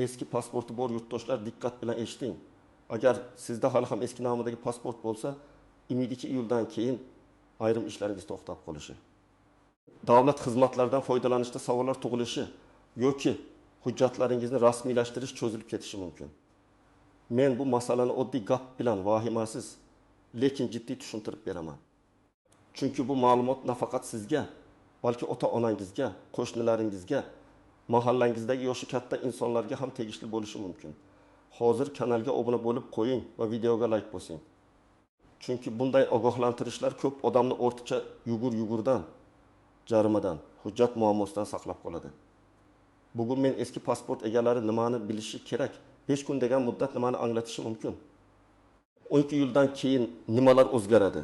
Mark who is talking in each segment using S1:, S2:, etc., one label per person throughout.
S1: Eski pasporti bor yurtdoshlar, diqqat bilan eshiting. Agar sizda hali ham eski namunadagi pasport bo'lsa, 22 iyuldan keyin ayrim ishlaringiz to'xtab qolishi, davlat xizmatlaridan foydalanishda savollar tug'ilishi yoki hujjatlaringizni rasmiylashtirish cho'zilib ketishi mumkin. Men bu masalani oddiy gap bilan, vahimasiz, lekin jiddiy tushuntirib beraman. Chunki bu ma'lumot nafaqat sizga, balki ota-onangizga, qo'shnilaringizga, mahallangizdagi yoshi katta insonlarga ham tegishli bo'lishi mumkin. Hozir kanalga obuna bo'lib qo'ying va videoga like bosing. Chunki bunday ogohlantirishlar ko'p odamni ortiqcha yugur-yugurdan, jarimadan, hujjat muammosidan saqlab qoladi. Bugun men eski pasport egalari nimani bilishi kerak, 5 kun degan muddat nimani anglatishi mumkin? 12 iyuldan keyin nimalar o'zgaradi?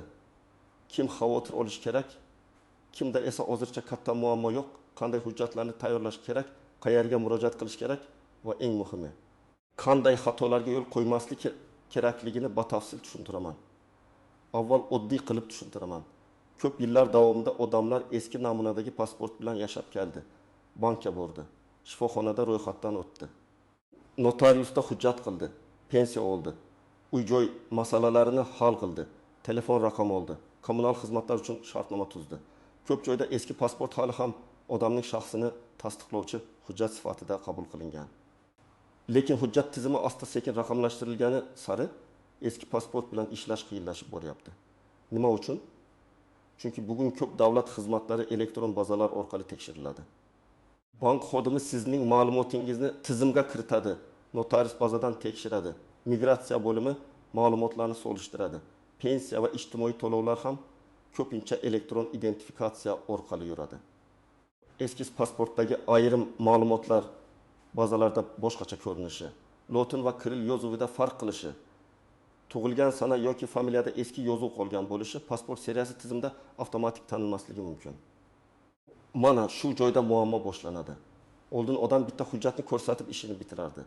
S1: Kim xavotir olishi kerak? Kimda esa hozircha katta muammo yo'q? Qanday hujjatlarni tayyorlash kerak? Qayerga murojaat qilish kerak? Va eng muhimi, qanday xatolarga yo'l qo'ymaslik kerakligini batafsil tushuntiraman. Avval oddiy qilib tushuntiraman. Ko'p yillar davomida odamlar eski namunadagi pasport bilan yashab keldi. Bankka bordi, shifoxonada ro'yxatdan o'tdi, notariusda hujjat qildi, pensiya oldi, uy-joy masalalarini hal qildi, telefon raqami oldi, kommunal xizmatlar uchun shartnoma tuzdi. Ko'p joyda eski pasport hali ham odamning shaxsini tasdiqlovchi hujjat sifatida qabul qilingan. Lekin hujjat tizimi asta-sekin raqamlashtirilgani sari eski pasport bilan ishlash qiyinlashib boryapti. Nima uchun? Chunki bugun ko'p davlat xizmatlari elektron bazalar orqali tekshiriladi. Bank xodimi sizning ma'lumotingizni tizimga kiritadi, notarius bazadan tekshiradi, migratsiya bo'limi ma'lumotlarni solishtiradi. Pensiya va ijtimoiy to'lovlar ham ko'pincha elektron identifikatsiya orqali yuradi. Eski pasportdagi ayrim ma'lumotlar bazalarda boshqacha ko'rinishi, lotin va kirill yozuvida farq qilishi, tug'ilgan sana yoki familiyada eski yozuv qolgan bo'lishi pasport seriyasi tizimda avtomatik tanilmasligi mumkin. Mana shu joyda muammo boshlanadi. Oldin odam bitta hujjatni ko'rsatib ishini bitirardi.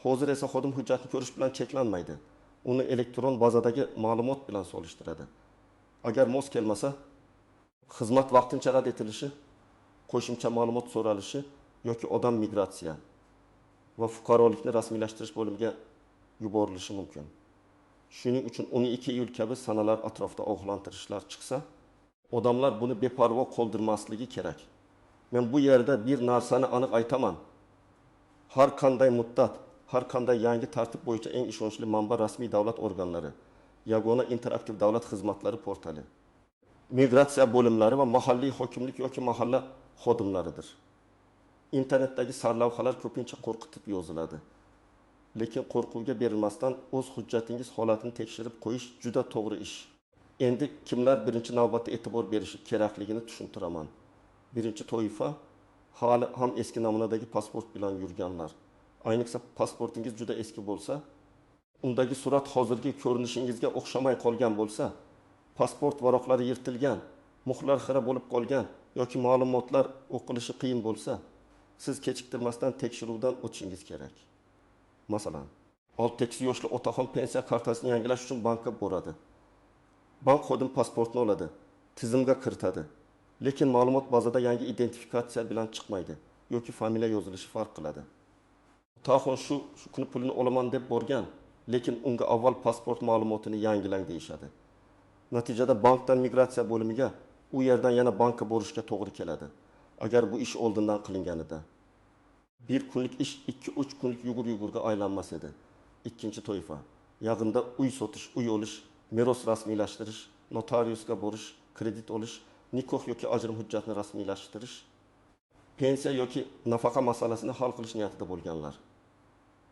S1: Hozir esa xodim hujjatni ko'rish bilan cheklanmaydi. Uni elektron bazadagi ma'lumot bilan solishtiradi. Agar mos kelmasa, xizmat vaqtincha rad etilishi, qo'shimcha ma'lumot so'ralishi yoki odam migratsiya va fuqarolikni rasmiylashtirish bo'limiga yuborilishi mumkin. Shuning uchun 12 iyul kabi sanalar atrofida ogohlantirishlar chiqsa, odamlar buni beparvo qoldirmasligi kerak. Men bu yerda bir narsani aniq aytaman. Har qanday muddat, har qanday yangi tartib bo'yicha eng ishonchli manba rasmiy davlat organlari, yagona interaktiv davlat xizmatlari portali, migratsiya bo'limlari va mahalliy hokimlik yoki mahalla xodimlaridir. Internetdagi sarlavhalar ko'pincha qo'rqitib yoziladi. Lekin qo'rquvga berilmasdan o'z hujjatingiz holatini tekshirib qo'yish juda to'g'ri ish. Endi kimlar birinchi navbatda e'tibor berishi kerakligini tushuntiraman. Birinchi toifa hali ham eski namunadagi pasport bilan yurganlar. Ayniqsa pasportingiz juda eski bo'lsa, undagi surat hozirgi ko'rinishingizga o'xshamay qolgan bo'lsa, pasport varaqlari yirtilgan, muhrlar xira bo'lib qolgan yoki ma'lumotlar o'qilishi qiyin bo'lsa, siz kechiktirmasdan tekshiruvdan o'tishingiz kerak. Masalan, 68 yoshli otaxon pensiya kartasini yangilash uchun bankka boradi. Bank xodimi pasportni oladi, tizimga kiritadi. Lekin ma'lumot bazada yangi identifikatsiya bilan chiqmaydi yoki familiya yozilishi farq qiladi. Otaxon shu kuni pulini olaman deb borgan, lekin unga avval pasport ma'lumotini yangilang deyishadi. Natijada bankdan migratsiya bo'limiga, u yerdan yana bankka borishga to'g'ri keladi. Agar bu ish oldindan qilinganida. Bir kunlik ish 2-3 kunlik yugur-yugurga aylanmas edi. Ikkinchi toifa, yaqinda uy sotish, uy olish, meros rasmiylashtirish, notariusga borish, kredit olish, nikoh yoki ajrim hujjatini rasmiylashtirish, pensiya yoki nafaqa masalasini hal qilish niyatida bo'lganlar.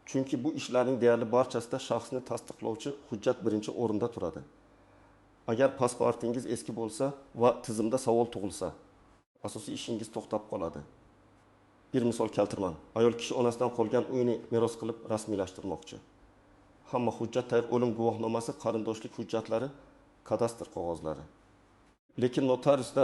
S1: Chunki bu ishlarning deyarli barchasida shaxsni tasdiqlovchi hujjat birinchi o'rinda turadi. Agar pasportingiz eski bo'lsa va tizimda savol tug'ilsa, asosiy ishingiz to'xtab qoladi. Bir misol keltiraman. Ayol kishi onasidan qolgan uyini meros qilib rasmiylashtirmoqchi. Hamma hujjat tayyor, o'lim guvohnomasi, qarindoshlik hujjatlari, kadastr qog'ozlari. Lekin notariusda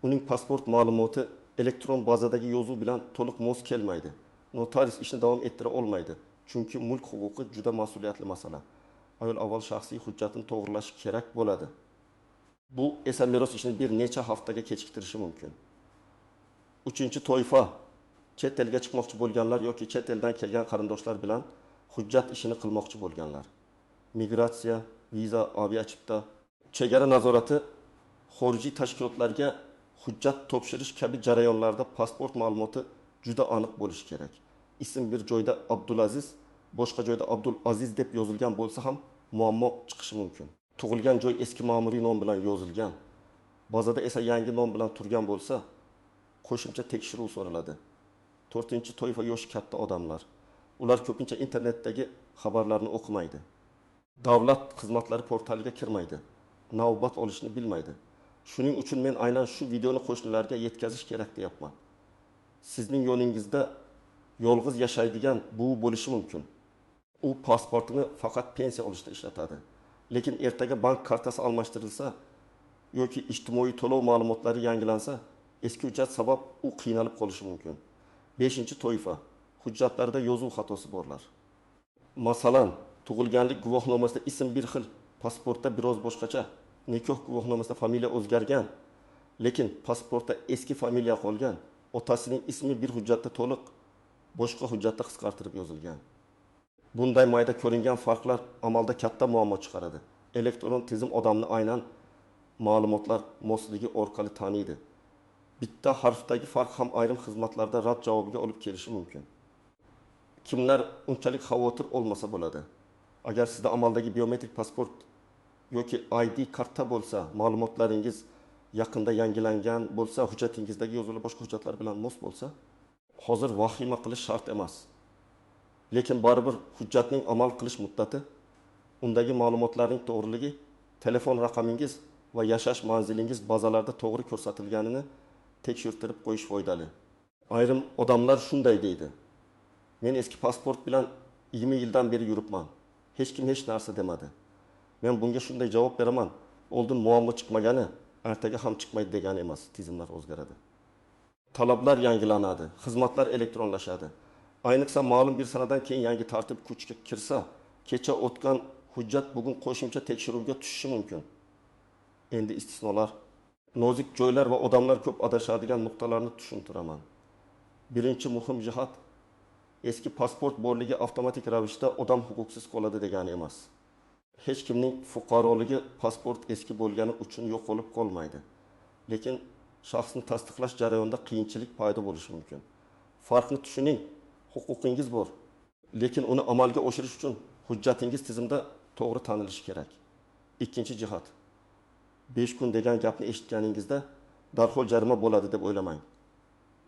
S1: uning pasport ma'lumoti elektron bazadagi yozuv bilan to'liq mos kelmaydi. Notarius ishni davom ettira olmaydi, chunki mulk huquqi juda mas'uliyatli masala. Ayol avval shaxsiy hujjatini to'g'rilashi kerak bo'ladi. Bu esa meros ishini bir necha haftaga kechiktirishi mumkin. Uchinchi toifa Chet elga chiqmoqchi bo'lganlar yoki chet eldan kelgan qarindoshlar bilan hujjat ishini qilmoqchi bo'lganlar. Migratsiya, viza, aviachipta, chegara nazorati, xorijiy tashkilotlarga hujjat topshirish kabi jarayonlarda pasport ma'lumoti juda aniq bo'lishi kerak. Ism bir joyda Abdulaziz, boshqa joyda Abdul Aziz deb yozilgan bo'lsa ham muammo chiqishi mumkin. Tug'ilgan joy eski ma'muriy nom bilan yozilgan, bazada esa yangi nom bilan turgan bo'lsa, qo'shimcha tekshiruv so'raladi. To'rtinchi toifa yoshi katta odamlar. Ular ko'pincha internetdagi xabarlarni o'qimaydi. Davlat xizmatlari portaliga kirmaydi. Navbat olishni bilmaydi. Shuning uchun men aynan shu videoni qo'shnilarga yetkazish kerak deyapman. Sizning yoningizda yolg'iz yashaydigan buvi bo'lishi mumkin. U pasportini faqat pensiya olishda ishlatadi. Lekin ertaga bank kartasi almashtirilsa yoki ijtimoiy to'lov ma'lumotlari yangilansa, eski hujjat sabab u qiynalib qolishi mumkin. 5 toifa hujjatlarda yozuv xatosi borlar. Masalan, tug'ilganlik guvohnomasida ism bir xil, pasportda biroz boshqacha, nikoh guvohnomasida familiya o'zgargan, lekin pasportda eski familiya qolgan, otasining ismi bir hujjatda to'liq, boshqa hujjatda qisqartirib yozilgan. Bunday mayda ko'ringan farqlar amalda katta muammo chiqaradi. Elektron tizim odamni aynan ma'lumotlar mosligi orqali taniydi. Bitta harfdagi farq ham ayrim xizmatlarda rad javobiga olib kelishi mumkin. Kimlar unchalik xavotir olmasa bo'ladi. Agar sizda amaldagi biometrik pasport yoki ID karta bo'lsa, ma'lumotlaringiz yaqinda yangilangan bo'lsa, hujjatingizdagi yozuvlar boshqa hujjatlar bilan mos bo'lsa, hozir vahima qilish shart emas. Lekin baribir hujjatning amal qilish muddati, undagi ma'lumotlarning to'g'riligi, telefon raqamingiz va yashash manzilingiz bazalarda to'g'ri ko'rsatilganini tekshirtirib qo'yish foydali. Ayrim odamlar shunday deydi: Men eski pasport bilan 20 yildan beri yuribman. Hech kim hech narsa demadi. Men bunga shunday javob beraman: oldin muammo chiqmagani ertaga ham chiqmaydi degani emas, tizimlar o'zgaradi. Talablar yangilanadi, xizmatlar elektronlashadi. Ayniqsa ma'lum bir sanadan keyin yangi tartib kuchga kirsa, kecha o'tgan hujjat bugun qo'shimcha tekshiruvga tushishi mumkin. Endi istisnolar, nozik joylar va odamlar ko'p adashadigan nuqtalarni tushuntiraman. Birinchi muhim jihat, eski pasport borligi avtomatik ravishda odam huquqsiz qoladi degani emas. Hech kimning fuqaroligi pasport eski bo'lgani uchun yo'qolib qolmaydi. Lekin shaxsni tasdiqlash jarayonida qiyinchilik paydo bo'lishi mumkin. Farqni tushuning, huquqingiz bor, lekin uni amalga oshirish uchun hujjatingiz tizimda to'g'ri tanilishi kerak. Ikkinchi jihat, 5 kun degan gapni eshitganingizda darhol jarima bo'ladi deb o'ylamang.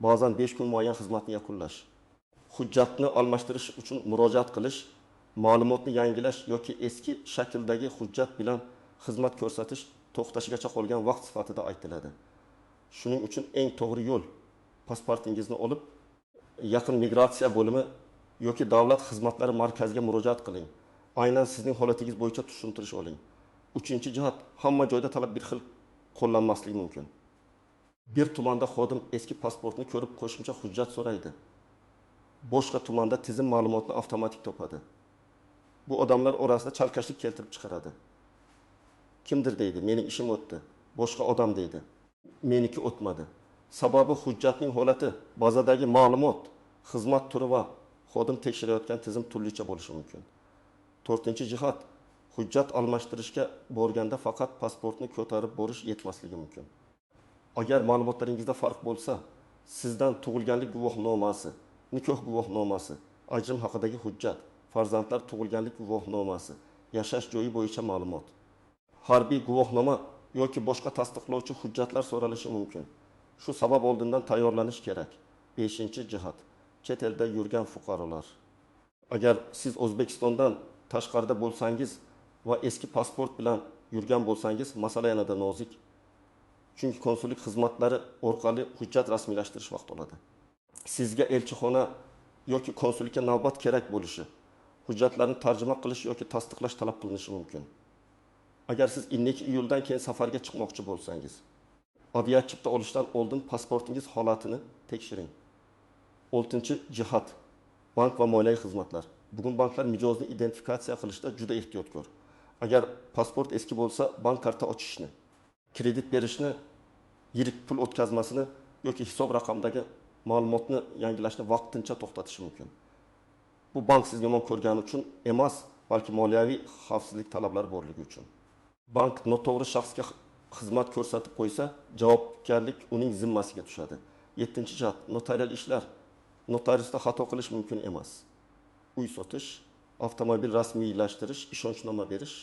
S1: Ba'zan 5 kun muayyan xizmatni yakunlash, hujjatni almashtirish uchun murojaat qilish, ma'lumotni yangilash yoki eski shakldagi hujjat bilan xizmat ko'rsatish to'xtashigacha qolgan vaqt sifatida aytiladi. Shuning uchun eng to'g'ri yo'l pasportingizni olib yaqin migratsiya bo'limi yoki davlat xizmatlari markaziga murojaat qiling. Aynan sizning holatingiz bo'yicha tushuntirish oling. Uchinchi jihat, hamma joyda talab bir xil qo'llanmasligi mumkin. Bir tumanda xodim eski pasportni ko'rib qo'shimcha hujjat so'raydi. Boshqa tumanda tizim ma'lumotni avtomatik topadi. Bu odamlar orasida chalkashlik keltirib chiqaradi. Kimdir deydi, mening ishim o'tdi. Boshqa odam deydi, meniki o'tmadi. Sababi hujjatning holati, bazadagi ma'lumot, xizmat turi va xodim tekshirayotgan tizim turlicha bo'lishi mumkin. To'rtinchi jihat, hujjat almashtirishga borganda faqat pasportni ko'tarib borish yetmasligi mumkin. Agar ma'lumotlaringizda farq bo'lsa, sizdan tug'ilganlik guvohnomasi, nikoh guvohnomasi, ajrim haqidagi hujjat, farzandlar tug'ilganlik guvohnomasi, yashash joyi bo'yicha ma'lumot, harbiy guvohnoma yoki boshqa tasdiqlovchi hujjatlar so'ralishi mumkin. Shu sabab oldindan tayyorlanish kerak. 5 jihat, chet elda yurgan fuqarolar. Agar siz O'zbekistondan tashqarida bo'lsangiz va eski pasport bilan yurgan bo'lsangiz, masala yanada nozik. Chunki konsullik xizmatlari orqali hujjat rasmiylashtirish vaqt oladi. Sizga elchixona yoki konsullikka navbat kerak bo'lishi, hujjatlarni tarjima qilish yoki tasdiqlash talab qilinishi mumkin. Agar siz 2 iyuldan keyin safarga chiqmoqchi bo'lsangiz, aviachipta olishdan oldin pasportingiz holatini tekshiring. 6 jihat, bank va moliyaviy xizmatlar. Bugun banklar mijozni identifikatsiya qilishda juda ehtiyotkor. Agar pasport eski bo'lsa, bank karta ochishni, kredit berishni, yirik pul o'tkazmasini yoki hisob raqamidagi ma'lumotni yangilashni vaqtincha to'xtatishi mumkin. Bu bank sizni yomon ko'rgani uchun emas, balki moliyaviy xavfsizlik talablari borligi uchun. Bank noto'g'ri shaxsga xizmat ko'rsatib qo'ysa, javobgarlik uning zimmasiga tushadi. 7 jihat notarial ishlar. Notariusda xato qilish mumkin emas. Uy sotish, avtomobil rasmiylashtirish, ishonchnoma berish,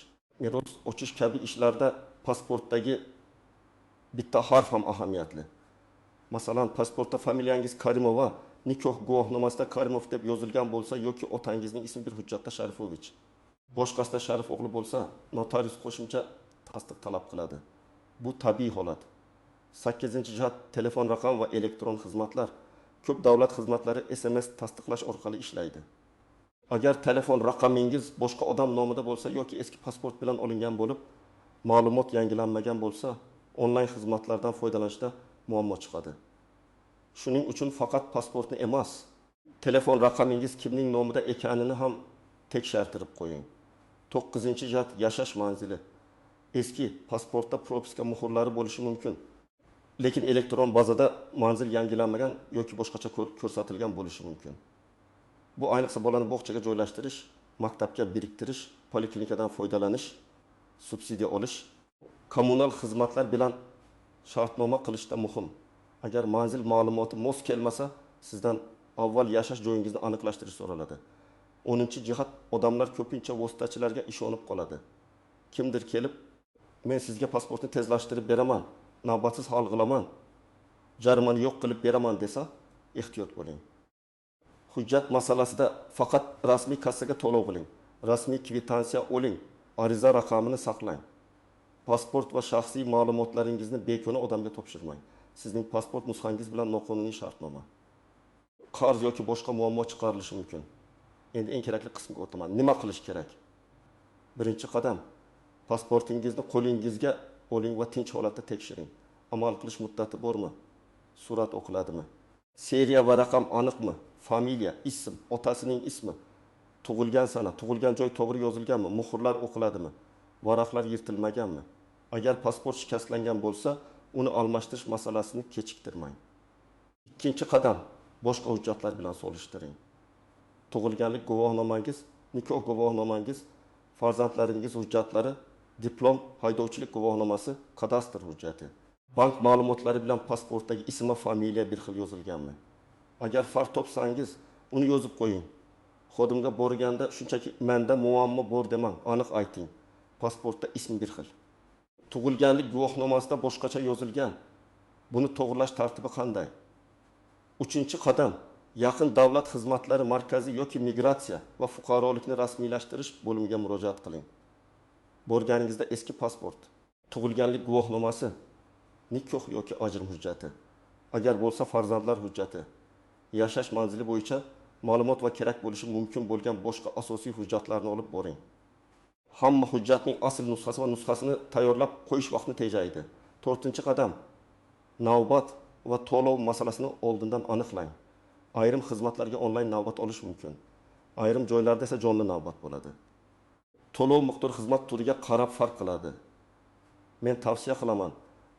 S1: meros ochish kabi ishlarda pasportdagi bitta harf ham ahamiyatli. Masalan, pasportda familiyangiz Karimova, nikoh guvohnomasida Karimov deb yozilgan bo'lsa yoki otangizning ismi bir hujjatda Sharifovich, boshqasida Sharif o'g'li bo'lsa, notarius qo'shimcha tasdiq talab qiladi. Bu tabiiy holat. 8 jihat telefon raqam va elektron xizmatlar. Ko'p davlat xizmatlari SMS tasdiqlash orqali ishlaydi. Agar telefon raqamingiz boshqa odam nomida bo'lsa yoki eski pasport bilan olingan bo'lib, ma'lumot yangilanmagan bo'lsa, onlayn xizmatlardan foydalanishda muammo chiqadi. Shuning uchun faqat pasportni emas, telefon raqamingiz kimning nomida ekanini ham tekshirtirib qo'ying. 9 jihat yashash manzili. Eski pasportda propiska muhrlari bo'lishi mumkin. Lekin elektron bazada manzil yangilanmagan yoki boshqacha ko'rsatilgan bo'lishi mumkin. Bu ayniqsa bolani bog'chaga joylashtirish, maktabga biriktirish, poliklinikadan foydalanish, subsidiya olish, kommunal xizmatlar bilan shartnoma qilishda muhim. Agar manzil ma'lumoti mos kelmasa, sizdan avval yashash joyingizni aniqlashtirish so'raladi. 10 jihat odamlar ko'pincha vositachilarga ishonib qoladi. Kimdir kelib, men sizga pasportni tezlashtirib beraman, navbatsiz hal qilaman, jarimani yo'q qilib beraman desa, ehtiyot bo'ling. Hujjat masalasida faqat rasmiy kassaga to'lov qiling, rasmiy kvitansiya oling, ariza raqamini saqlang. Pasport va shaxsiy ma'lumotlaringizni begona odamga topshirmang. Sizning pasport nusxangiz bilan noqonuniy shartnoma, qarz yoki boshqa muammo chiqarilishi mumkin. Endi eng kerakli qismiga o'taman. Nima qilish kerak? Birinchi qadam: pasportingizni qo'lingizga oling va tinch holatda tekshiring. Amal qilish muddati bormi? Surat o'qiladimi? Seriya va raqam aniqmi? Familiya, ism, otasining ismi, tug'ilgan sana, tug'ilgan joy to'g'ri yozilganmi? Muhrlar o'qiladimi? Varaqlar yirtilmaganmi? Agar pasport shikastlangan bo'lsa, uni almashtirish masalasini kechiktirmang. Ikkinchi qadam: boshqa hujjatlar bilan solishtiring. Tug'ilganlik guvohnomangiz, nikoh guvohnomangiz, farzandlaringiz hujjatlari, diplom, haydovchilik guvohnomasi, kadastr hujjati. Bank ma'lumotlari bilan pasportdagi ism va familiya bir xil yozilganmi? Agar farq topsangiz, uni yozib qo'ying. Xodimga borganda shunchaki menda muammo bor demang, aniq ayting: pasportda ism bir xil, tug'ilganlik guvohnomasida boshqacha yozilgan, buni to'g'irlash tartibi qanday? Uchinchi qadam: yaqin davlat xizmatlari markazi yoki migratsiya va fuqarolikni rasmiylashtirish bo'limiga murojaat qiling. Borganingizda eski pasport, tug'ilganlik guvohnomasi, nikoh yoki ajrim hujjati, agar bo'lsa farzandlar hujjati, yashash manzili bo'yicha ma'lumot va kerak bo'lishi mumkin bo'lgan boshqa asosiy hujjatlarni olib boring. Hamma hujjatning asl nusxasi va nusxasini tayyorlab qo'yish vaqtni tejaydi. To'rtinchi qadam: navbat va to'lov masalasini oldindan aniqlang. Ayrim xizmatlarga onlayn navbat olish mumkin, ayrim joylarda esa jonli navbat bo'ladi. To'lov miqdori xizmat turiga qarab farq qiladi. Men tavsiya qilaman,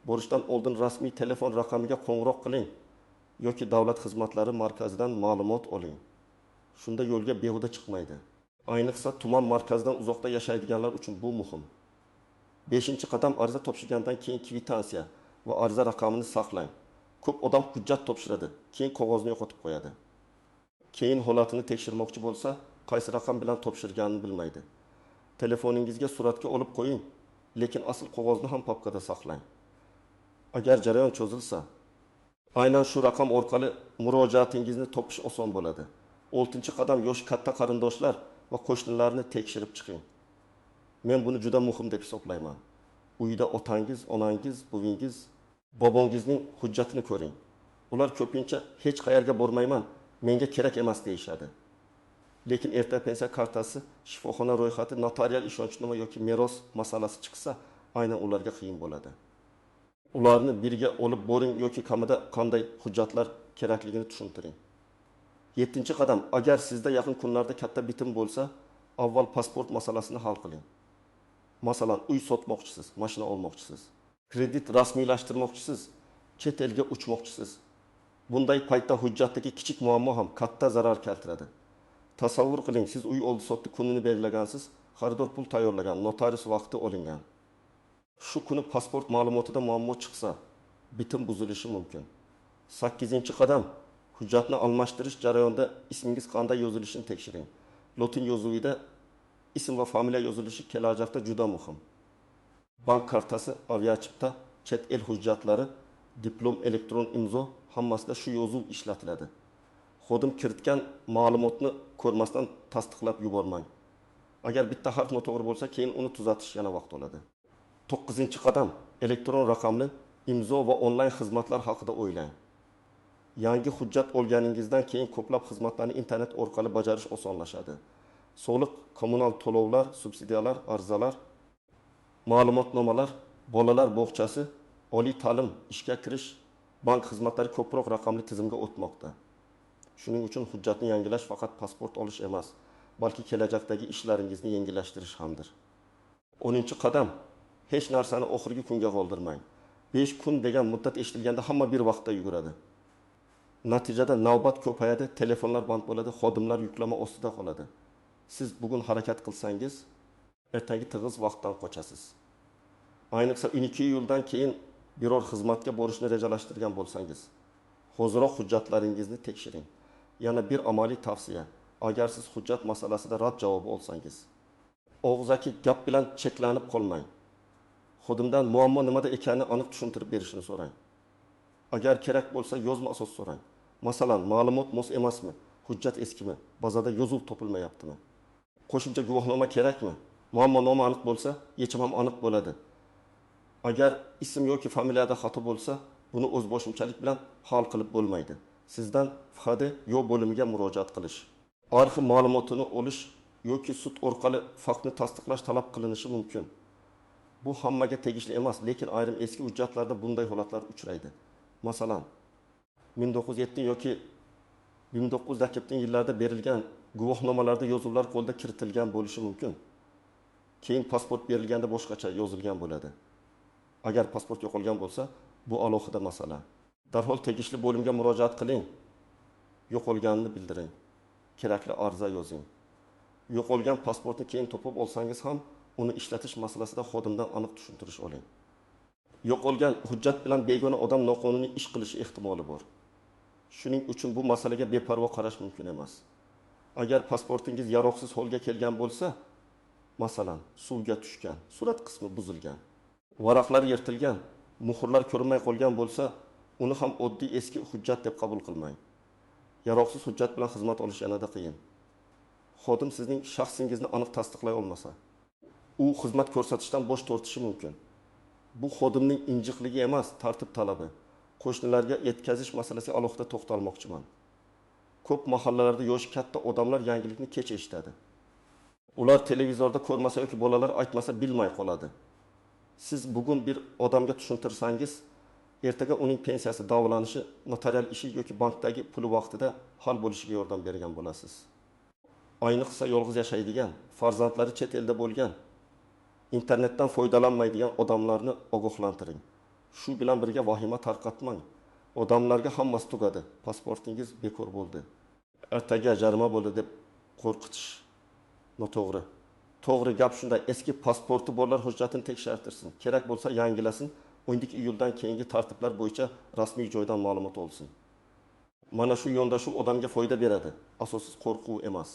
S1: borishdan oldin rasmiy telefon raqamiga qo'ng'iroq qiling yoki davlat xizmatlari markazidan ma'lumot oling. Shunda yo'lga behuda chiqmaydi. Ayniqsa tuman markazidan uzoqda yashaydiganlar uchun bu muhim. Beshinchi qadam: ariza topshirgandan keyin kvitansiya va ariza raqamini saqlang. Ko'p odam hujjat topshiradi, keyin qog'ozni yo'qotib qo'yadi. Keyin holatini tekshirmoqchi bo'lsa, qaysi raqam bilan topshirganini bilmaydi. Telefoningizga suratga olib qo'ying, lekin asl qog'ozni ham papkada saqlang. Agar jarayon cho'zilsa, aynan shu raqam orqali murojaatingizni topish oson bo'ladi. Oltinchi qadam: yoshi katta qarindoshlar va qo'shnilarni tekshirib chiqing. Men buni juda muhim deb hisoblayman. Uyda otangiz, onangiz, buvingiz, bobongizning hujjatini ko'ring. Ular ko'pincha hech qayerga bormayman, menga kerak emas deyishadi. Lekin erta pensiya kartasi, shifoxona ro'yxati, notarial ishonchnoma yoki meros masalasi chiqsa, aynan ularga qiyin bo'ladi. Ularni birga olib boring yoki kamida qanday hujjatlar kerakligini tushuntiring. Yettinchi qadam: agar sizda yaqin kunlarda katta bitim bo'lsa, avval pasport masalasini hal qiling. Masalan, uy sotmoqchisiz, mashina olmoqchisiz, kredit rasmiylashtirmoqchisiz, chet elga uchmoqchisiz. Bunday paytda hujjatdagi kichik muammo ham katta zarar keltiradi. Tasavvur qiling, siz uy oldi-sotdi kunini belgilagansiz, xaridor pul tayyorlagan, notarius vaqti olingan. Shu kuni pasport ma'lumotida muammo chiqsa, bitim buzilishi mumkin. Sakkizinchi qadam: hujjatni almashtirish jarayonida ismingiz qanday yozilishini tekshiring. Lotin yozuvida ism va familiya yozilishi kelajakda juda muhim. Bank kartasi, aviachipta, chet el hujjatlari, diplom, elektron imzo, hammasida shu yozuv ishlatiladi. Xodim kiritgan ma'lumotni ko'rmasdan tasdiqlab yubormang. Agar bitta harf noto'g'ri bo'lsa, keyin uni tuzatish yana vaqt oladi. To'qqizinchi qadam: elektron raqamli imzo va onlayn xizmatlar haqida o'ylang. Yangi hujjat olganingizdan keyin ko'plab xizmatlarni internet orqali bajarish osonlashadi. Soliq, kommunal to'lovlar, subsidiyalar, arizalar, ma'lumotnomalar, bolalar bog'chasi, oliy ta'lim, ishga kirish, bank xizmatlari ko'proq raqamli tizimga o'tmoqda. Shuning uchun hujjatni yangilash faqat pasport olish emas, balki kelajakdagi ishlaringizni yengillashtirish hamdir. 10-qadam: hech narsani oxirgi kunga qoldirmang. 5 kun degan muddat eshitilganda hamma bir vaqtda yuguradi. Natijada navbat ko'payadi, telefonlar band bo'ladi, xodimlar yuklama ostida qoladi. Siz bugun harakat qilsangiz, ertangi tig'iz vaqtdan qochasiz. Ayniqsa 12 iyuldan keyin biror xizmatga borishni rejalashtirgan bo'lsangiz, hoziroq hujjatlaringizni tekshiring. Yana bir amaliy tavsiya: agar siz hujjat masalasida rad javobi olsangiz, og'zaki gap bilan cheklanib qolmang. Xodimdan muammo nimada ekanini aniq tushuntirib berishini so'rang. Agar kerak bo'lsa, yozma asos so'rang. Masalan, ma'lumot mos emasmi? Hujjat eskimi? Bazada yozuv topilmayaptimi? Qo'shimcha guvohnoma kerakmi? Muammo nomi aniq bo'lsa, yechim ham aniq bo'ladi. Agar ism yoki familiyada xato bo'lsa, buni o'zboshimchalik bilan hal qilib bo'lmaydi. Sizdan FHD yo bo'limiga murojaat qilish, arxiv ma'lumotini olish yoki sud orqali faktni tasdiqlash talab qilinishi mumkin. Bu hammaga tegishli emas, lekin ayrim eski hujjatlarda bunday holatlar uchraydi. Masalan, 1907 yoki 1907 yillarda berilgan guvohnomalarda yozuvlar qo'lda kiritilgan bo'lishi mumkin. Keyin pasport berilganda boshqacha yozilgan bo'ladi. Agar pasport yo'qolgan bo'lsa, bu alohida masala. Darhol tegishli bo'limga murojaat qiling. Yo'qolganini bildiring. Kerakli ariza yozing. Yo'qolgan pasportni keyin topib olsangiz ham uni ishlatish masalasida xodimdan aniq tushuntirish oling. Yo'qolgan hujjat bilan begona odam noqonuniy ish qilishi ehtimoli bor. Shuning uchun bu masalaga beparvo qarash mumkin emas. Agar pasportingiz yaroqsiz holga kelgan bo'lsa, masalan, suvga tushgan, surat qismi buzilgan, varaqlar yirtilgan, muhrlar ko'rinmay qolgan bo'lsa, uni ham oddiy eski hujjat deb qabul qilmang. Yaroqsiz hujjat bilan xizmat olish yanada qiyin. Xodim sizning shaxsingizni aniq tasdiqlay olmasa, u xizmat ko'rsatishdan bosh tortishi mumkin. Bu xodimning injiqligi emas, tartib talabi. Qo'shnilarga yetkazish masalasiga alohida to'xtalmoqchiman. Ko'p mahallalarda yoshi katta odamlar yangilikni kech eshitadi. Ular televizorda ko'rmasa yoki bolalar aytmasa bilmay qoladi. Siz bugun bir odamga tushuntirsangiz, ertaga uning pensiyasi, davolanishi, notarial ishi yoki bankdagi puli vaqtida hal bo'lishiga yordam bergan bo'lasiz. Ayniqsa yolg'iz yashaydigan, farzandlari chet elda bo'lgan, internetdan foydalanmaydigan odamlarni ogohlantiring. Shu bilan birga vahima tarqatmang. Odamlarga hammasi tugadi, pasportingiz bekor bo'ldi, ertaga jarima bo'ldi deb qo'rqitish noto'g'ri. To'g'ri gap shunday: eski pasporti borlar hujjatini tekshirtirsin, kerak bo'lsa yangilasin, 12 iyuldan keyingi tartiblar bo'yicha rasmiy joydan ma'lumot olsin. Mana shu yondashuv odamga foyda beradi, asossiz qo'rquv emas.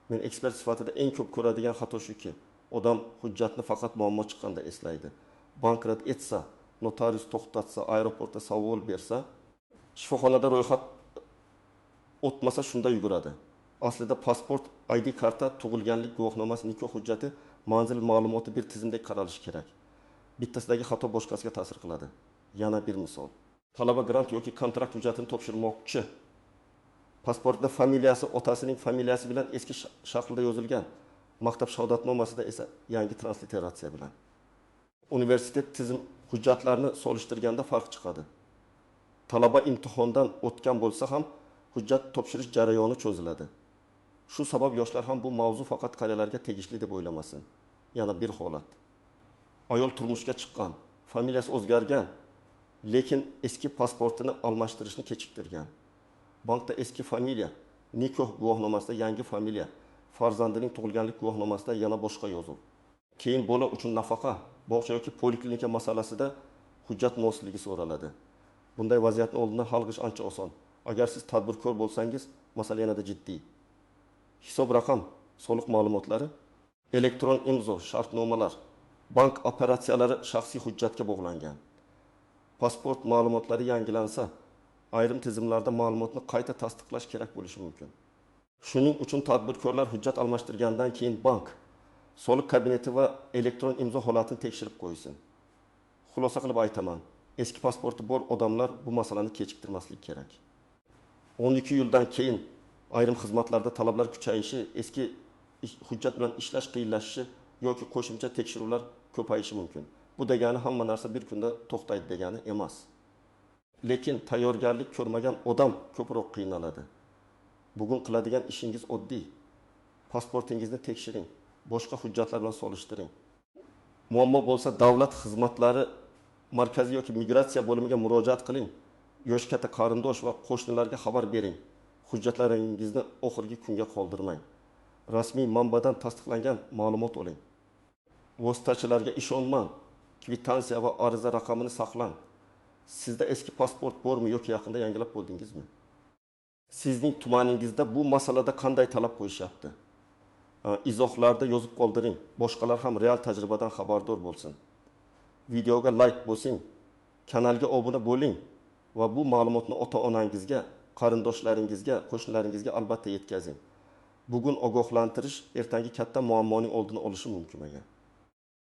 S1: Men ekspert sifatida eng ko'p ko'radigan xato shuki, odam hujjatni faqat muammo chiqqanda eslaydi. Bank rad etsa, notarius to'xtatsa, aeroportda savol bersa, shifoxonada ro'yxat o'tmasa shunda yuguradi. Aslida pasport, ID karta, tug'ilganlik guvohnomasi, nikoh hujjati, manzil ma'lumoti bir tizimdek qaralishi kerak. Bittasidagi xato boshqasiga ta'sir qiladi. Yana bir misol. Talaba grant yoki kontrakt hujjatini topshirmoqchi. Pasportda familiyasi otasining familiyasi bilan eski shaklda yozilgan. Maktab shahodatnomasida esa yangi transliteratsiya bilan. Universitet tizim hujjatlarini solishtirganda farq chiqadi. Talaba imtihondan o'tgan bo'lsa ham hujjat topshirish jarayoni cho'ziladi. Shu sabab yoshlar ham bu mavzu faqat qariyalarga tegishli deb o'ylamasin. Yana bir holat. Ayol turmushga chiqqan, familiyasi o'zgargan, lekin eski pasportini almashtirishni kechiktirgan. Bankda eski familiya, nikoh guvohnomasida yangi familiya, farzandining tug'ilganlik guvohnomasida yana boshqa yozuv. Keyin bola uchun nafaqa, bog'cha yoki poliklinika masalasida hujjat mosligi so'raladi. Bunday vaziyatni oldindan hal qilish ancha oson. Agar siz tadbirkor bo'lsangiz, masala yanada jiddiy. Hisob raqam, soliq ma'lumotlari, elektron imzo, shartnomalar, bank operatsiyalari shaxsiy hujjatga bog'langan. Pasport ma'lumotlari yangilansa, ayrim tizimlarda ma'lumotni qayta tasdiqlash kerak bo'lishi mumkin. Shuning uchun tadbirkorlar hujjat almashtirgandan keyin bank, soliq kabineti va elektron imzo holatini tekshirib qo'ysin. Xulosa qilib aytaman, eski pasporti bor odamlar bu masalani kechiktirmaslik kerak. 12 yildan keyin ayrim xizmatlarda talablar kuchayishi, eski hujjat bilan ishlash qiyinlashishi yoki qo'shimcha tekshiruvlar ko'payishi mumkin. Bu degani hamma narsa bir kunda to'xtaydi degani emas. Lekin tayyorgarlik ko'rmagan odam ko'proq qiynaladi. Bugun qiladigan ishingiz oddiy. Pasportingizni tekshiring, boshqa hujjatlar bilan solishtiring. Muammo bo'lsa davlat xizmatlari markazi yoki migratsiya bo'limiga murojaat qiling. Yoshi katta qarindosh va qo'shnilarga xabar bering. Hujjatlaringizni oxirgi kunga qoldirmang. Rasmiy manbadan tasdiqlangan ma'lumot oling. Vositachilarga ishonmang. Kvitansiya va ariza raqamini saqlang. Sizda eski pasport bormi yoki yaqinda yangilab bo'ldingizmi? Sizning tumaningizda bu masalada qanday talab qo'yishyapti? Izohlarda yozib qoldiring. Boshqalar ham real tajribadan xabardor bo'lsin. Videoga like bosing, kanalga obuna bo'ling va bu ma'lumotni ota-onangizga, qarindoshlaringizga, qo'shnilaringizga albatta yetkazing. Bugun ogohlantirish ertangi katta muammoning oldini olishi mumkin.